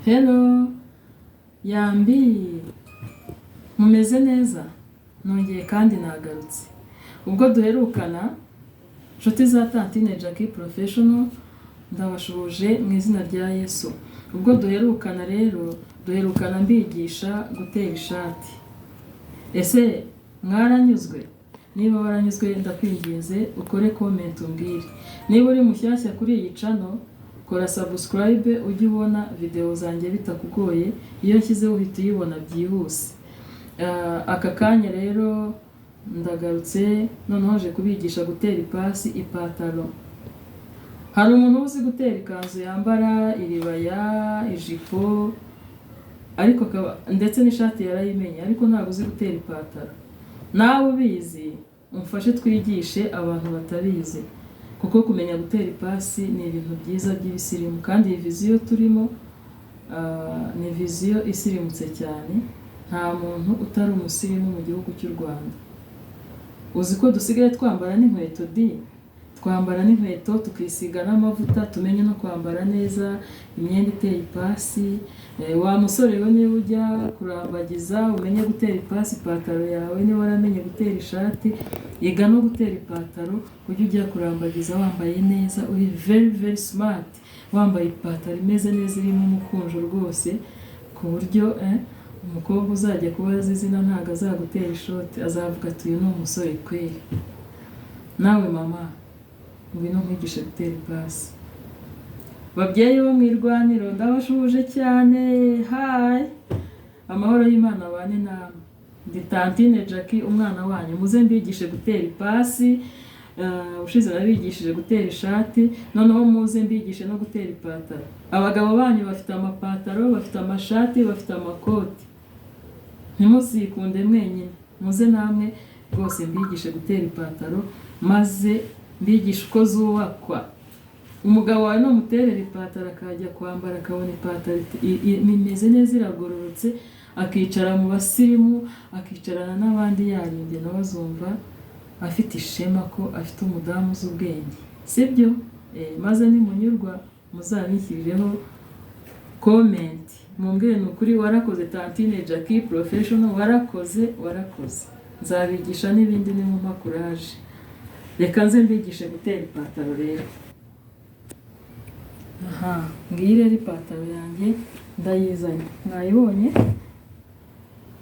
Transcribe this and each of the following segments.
Hello, yambi, mumeze neza? Nongeye kandi nagarutse. Ubwo duherukana, nshuti za Tantine Jackie Professional, ndabashuhuje mu izina rya Yesu. Ubwo duherukana rero, duherukana mbigisha gutera ishati. Ese mwaranyuzwe? Niba waranyuzwe, ndakwinginze ukore comment umbwire. Niba uri mushyashya kuri iyi channel, kora subscribe ujye ubona video zanjye bitakugoye, iyo nshyizeho uhita uyibona byihuse. Aka kanya rero ndagarutse, noneho nje kubigisha gutera ipasi ipataro. Hari umuntu uzi gutera ikanzu yambara, iribaya, ijipo, ariko akaba ndetse n'ishati yarayimenye, ariko ntabwo uzi gutera ipataro. Nawe ubizi, umfashe twigishe abantu batabizi, kuko kumenya gutera ipasi ni ibintu byiza by'ibisirimu, kandi iyi vision turimo ni vision isirimutse cyane. Nta muntu utari umusirimu mu gihugu cy'u Rwanda. Uzi ko dusigaye twambara n'inkweto di? Twambara n'inkweto, tukisiga n'amavuta, tumenye no kwambara neza imyenda iteye ipasi. Wa musore we, niba ujya kurambagiza, umenye gutera ipasi ipataro yawe. Niba waramenye gutera ishati, iga no gutera ipataro, ujye ujya kurambagiza wambaye neza, uri very very smart, wambaye ipataro imeze neza, irimo umukunjo rwose, ku buryo umukobwa uzajya kubaza izina ntabwo azagutera ishoti, azavuga ati: "Uyu ni umusore kweri." Nawe mama, ngwino nkwigishe gutera ipasi. Babyeyi bo mu irwaniro, ndabashuhuje cyane. Hi, amahoro y'Imana abane namwe. Ndi Tantine Jackie, umwana wanyu. Muze mbigishe gutera ipasi. Ushize nabigishije gutera ishati, noneho muze mbigishe no gutera ipataro. Abagabo banyu bafite amapataro, bafite amashati, bafite amakoti, ntimuzikunde mwenyine. Muze namwe rwose mbigishe gutera ipataro, maze mbigishe uko zubakwa. Umugabo wawe numuterera ipataro, akajya kwambara, akabona ipataro imeze neza, iragororotse, akicara mu basirimu, akicarana n'abandi yarimbye, nawe azumva afite ishema ko afite umudamu uzi ubwenge, sibyo? Maze nimunyurwa muzabishyirireho comment, mumbwire: "Ni ukuri warakoze, Tantine Jackie Professional, warakoze, warakoze." Nzabigisha n'ibindi nimumpa courage. Reka nze mbigishe gutera ipataro rero. Aha ngiyi rero ipataro yanjye ndayizanye, mwayibonye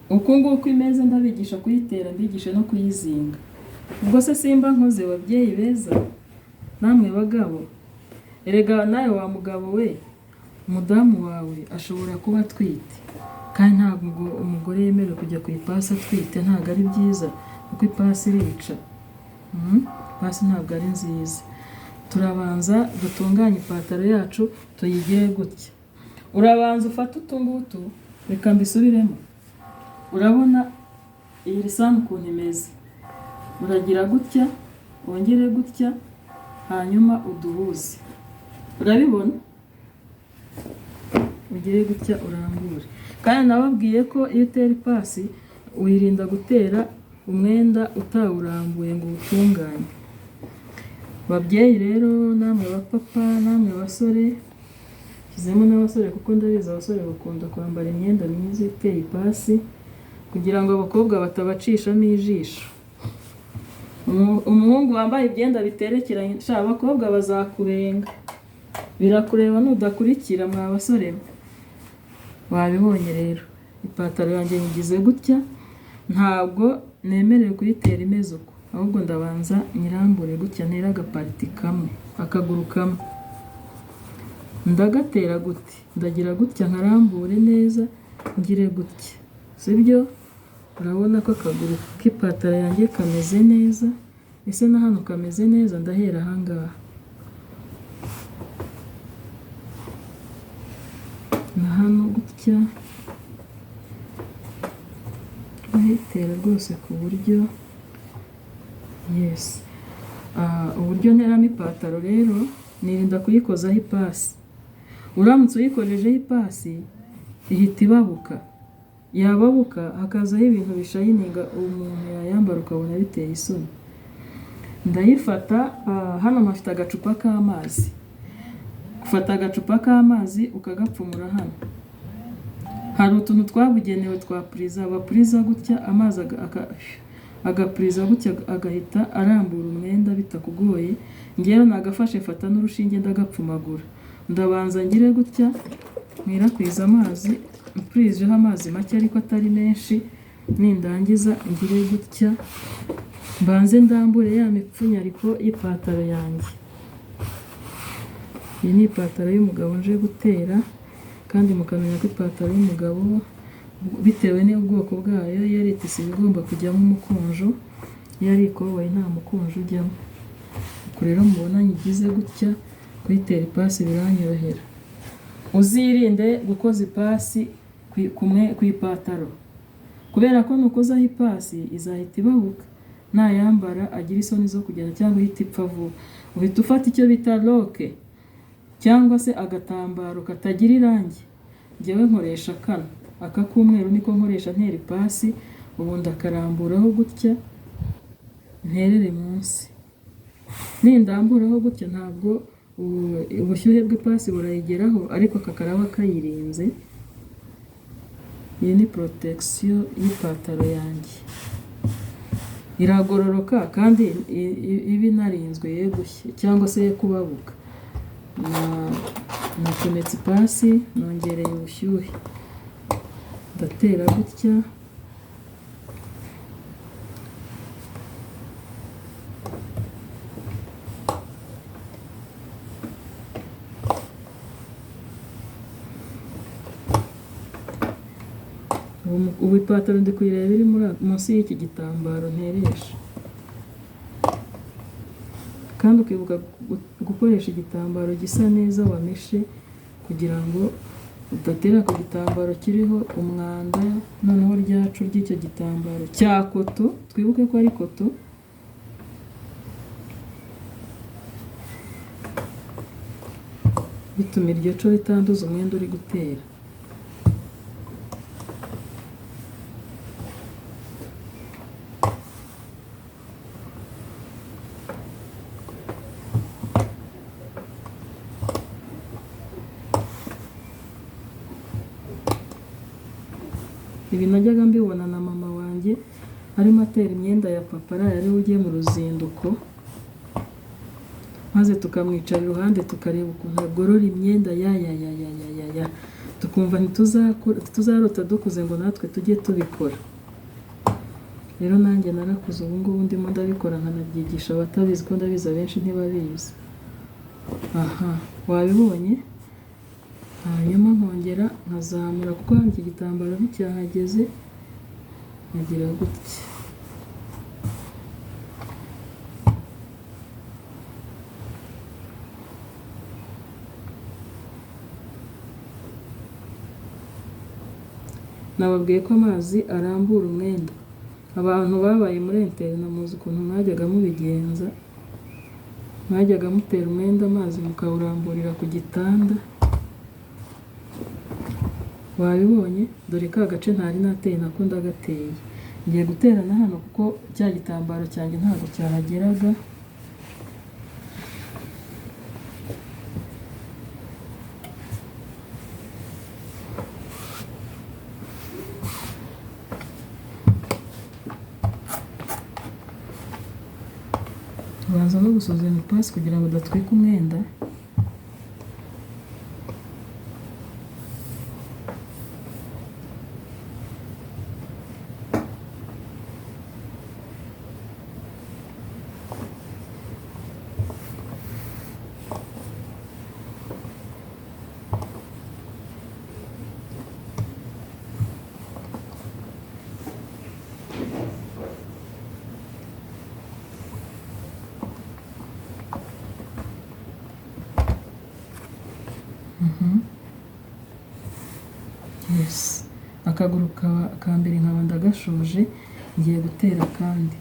uku nguku imeze. Ndabigisha kuyitera, mbigishe no kuyizinga. Ubwo se simba nkoze, babyeyi beza namwe bagabo? Erega nawe wa mugabo we, umudamu wawe ashobora kuba atwite, kandi ntabwo umugore yemerewe kujya ku ipasi atwite. Ntabwo ari byiza, kuko ipasi irica. Ipasi ntabwo ari nziza. Turabanza dutunganye ipataro yacu, tuyigire gutya. Urabanza ufate utu ngutu. Reka mbisubiremo. Urabona iyi risamu ukuntu imeze? Uragira gutya, wongere gutya, hanyuma uduhuze. Urabibona? Ugire gutya, urambure. Kandi nababwiye ko iyo utera ipasi wirinda gutera umwenda utawurambuye ngo uwutunganye. Babyeyi rero, namwe bapapa, namwe basore, shyizemo n'abasore kuko ndabizi abasore bakunda kwambara imyenda myiza iteye ipasi, kugira ngo abakobwa batabacishamo ijisho. Umuhungu wambaye imyenda biterekeranye, sha, abakobwa bazakubenga. Birakureba nudakurikira, mwa basore mwe. Wabibonye rero, ipataro yanjye nyigize gutya. Ntabwo nemerewe kuyitera imeze uko, ahubwo ndabanza nyirambure gutya, ntere agapartie kamwe, akaguru kamwe. Ndagatera gute? Ndagira gutya, nkarambure neza, ngire gutya, sibyo? Urabona ko akaguru k'ipataro yanjye kameze neza. Ese na hano kameze neza? Ndahera ahangaha na hano gutya, ndayitera rwose ku buryo, yes. Uburyo nteramo ipataro rero, nirinda kuyikozaho ipasi. Uramutse uyikojejeho ipasi, ihita ibabuka. Yababuka hakazaho ibintu bishayininga, umuntu yayambara ukabona biteye isoni. Ndayifata, hano mpafite agacupa k'amazi. Ufata agacupa k'amazi ukagapfumura hano. Hari utuntu twabugenewe twa puriza, bapuriza gutya amazi agapuriza gutya agahita arambura umwenda bitakugoye. Njyewe nagafashe mfata n'urushinge ndagapfumagura, ndabanza ngire gutya nkwirakwiza amazi, mpurizeho amazi make ariko atari menshi, nindangiza ngire gutya mbanze ndambure ya mipfunyariko y'ipataro yanjye. Iyi ni ipataro y'umugabo nje gutera, kandi mukamenya ko ipataro y'umugabo bitewe n'ubwoko bwayo, iyo ari itisi iba igomba kujyamo umukunjo, iyo ari ikoboyi nta mukunjo ujyamo. Ubwo rero mubona nyigize gutya, kuyitera ipasi biranyorohera. Uzirinde gukoza ipasi ku ipataro, kubera ko nukozaho ipasi izahita ibabuka, nayambara agira isoni zo kugenda cyangwa ihita ipfa vuba. Uhita ufata icyo bita roke cyangwa se agatambaro katagira irangi. Njyewe nkoresha kano, aka k'umweru niko nkoresha ntera ipasi, ubundi akaramburaho gutya nterere munsi. Nindamburaho gutya ntabwo ubushyuhe bw'ipasi burayigeraho, ariko aka karaba kayirinze. Iyi ni protection y'ipataro yanjye, iragororoka kandi iba inarinzwe ye gushya cyangwa se ye kubabuka. Nacometse ipasi, nongereye ubushyuhe, ndatera gutya. Ubu ipataro ndi kuyireba iri munsi y'iki gitambaro nteresha. Kandi ukibuka gukoresha igitambaro gisa neza wameshe, kugira ngo udatera ku gitambaro kiriho umwanda, noneho ryacu ry'icyo gitambaro cya koto, twibuke ko ari koto. Bituma iryo co ritanduza umwenda uri gutera. Ibi najyaga mbibona na mama wanjye arimo atera imyenda ya papa, araye ariwe ugiye mu ruzinduko, maze tukamwicara iruhande tukareba ukuntu agorora imyenda ya ya ya ya ya ya ya, tukumva ntituzarota dukuze ngo natwe tujye tubikora. Rero nanjye narakuze, ubu ngubu ndimo ndabikora nkanabyigisha abatabizi, ko ndabizi abenshi ntibabizi. Aha wabibonye? Hanyuma nkongera nkazamura kuko hano iki gitambaro nticyahageze, nkagira gutya. Nababwiye ko amazi arambura umwenda. Abantu babaye muri interina muzi ukuntu mwajyaga mubigenza, mwajyaga mutera umwenda amazi mukawuramburira ku gitanda. Wabibonye? Dore ka gace ntari nateye nako ndagateye. Ngiye guterana hano kuko cya gitambaro cyanjye ntabwo cyahageraga. Ubanza no gusuzuma ipasi kugira ngo udatwika umwenda. Yes. Akaguru ka mbere nkaba ndagashoje, ngiye gutera akandi.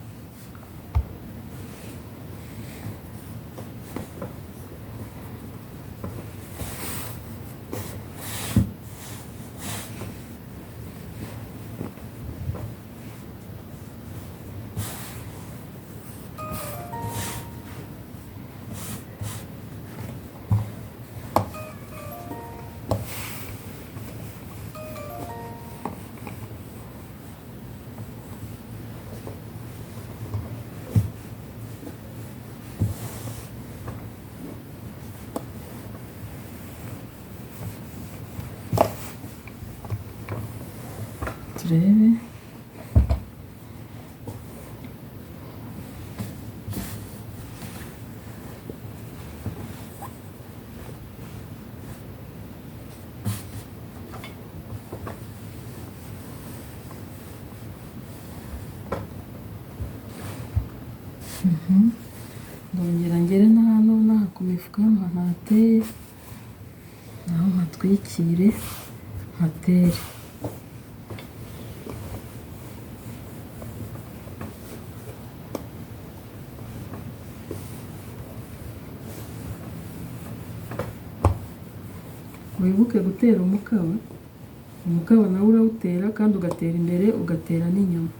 Turebe ndongera ngere na hano n'aha ku mifuka hano hantu hateye, naho mpatwikire mpatere. Wibuke gutera umukaba, umukaba nawo urawutera kandi ugatera imbere ugatera n'inyuma.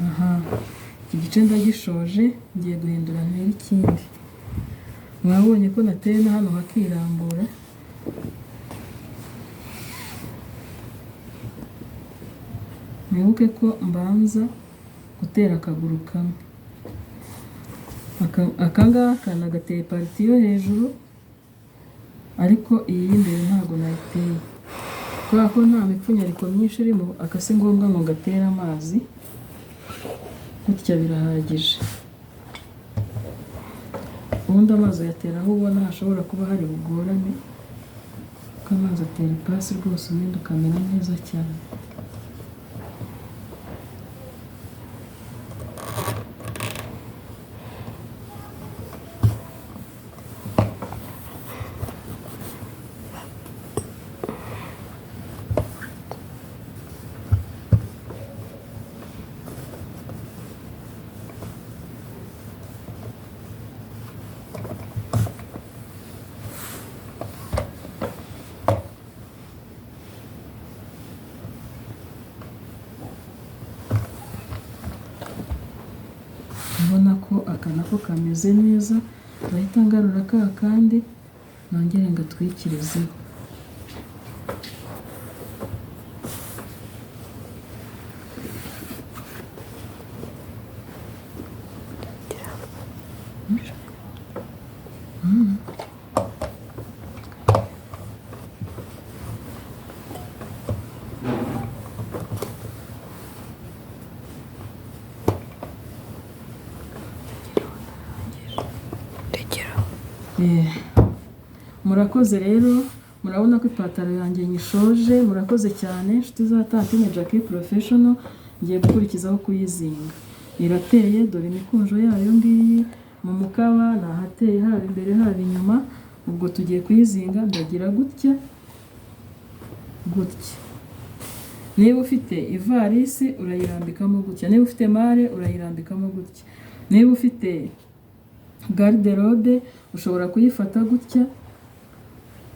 Aha iki gice ndagishoje, ngiye guhindura ntere ikindi. Mwabonye ko nateye na hano hakirambura. Mwibuke ko mbanza gutera akaguru kamwe. Aka ngaka nagateye pariti yo hejuru, ariko iyi y'imbere ntabwo nayiteye kubera ko nta mipfunyariko myinshi irimo. Aka si ngombwa ngo gatere amazi, gutya birahagije. Ubundi amazi uyatera aho ubona hashobora kuba hari bugorane, kuko amazi atera ipasi rwose, umwenda ukamera neza cyane. Ubona ko aka nako kameze neza, ndahita ngarura ka kandi nongere ngatwikirizeho. Murakoze rero, murabona ko ipataro yanjye nyishoje. Murakoze cyane inshuti za Tantine Jackie Professional. Ngiye gukurikizaho kuyizinga. Irateye, dore imikunjo yayo ngiyi mu mukaba, ni ahateye haba imbere haba inyuma. Ubwo tugiye kuyizinga, ndagira gutya gutya. Niba ufite ivarisi urayirambikamo gutya, niba ufite mare urayirambikamo gutya, niba ufite garde-robe ushobora kuyifata gutya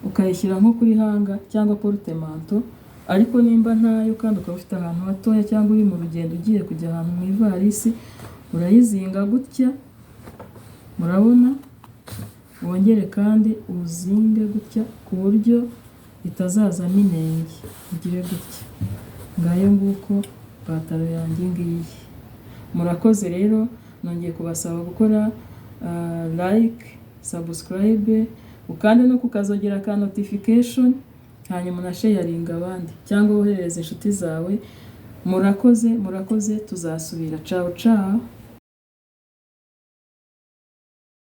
ukayishyira nko kuri hanga cyangwa portemanteau. Ariko nimba ntayo kandi ukaba ufite ahantu hatoya cyangwa uri mu rugendo ugiye kujya ahantu mu ivarisi, urayizinga gutya, murabona, wongere kandi uzinge gutya ku buryo itazazamo inenge, ugire gutya. Ngayo nguko ipataro yanjye ngiyi. Murakoze rero, nongeye kubasaba gukora like, subscribe, ukande no kukazogera ka notification, hanyuma na sharing abandi cyangwa woherereze inshuti zawe. Murakoze, murakoze, tuzasubira. Ciao ciao.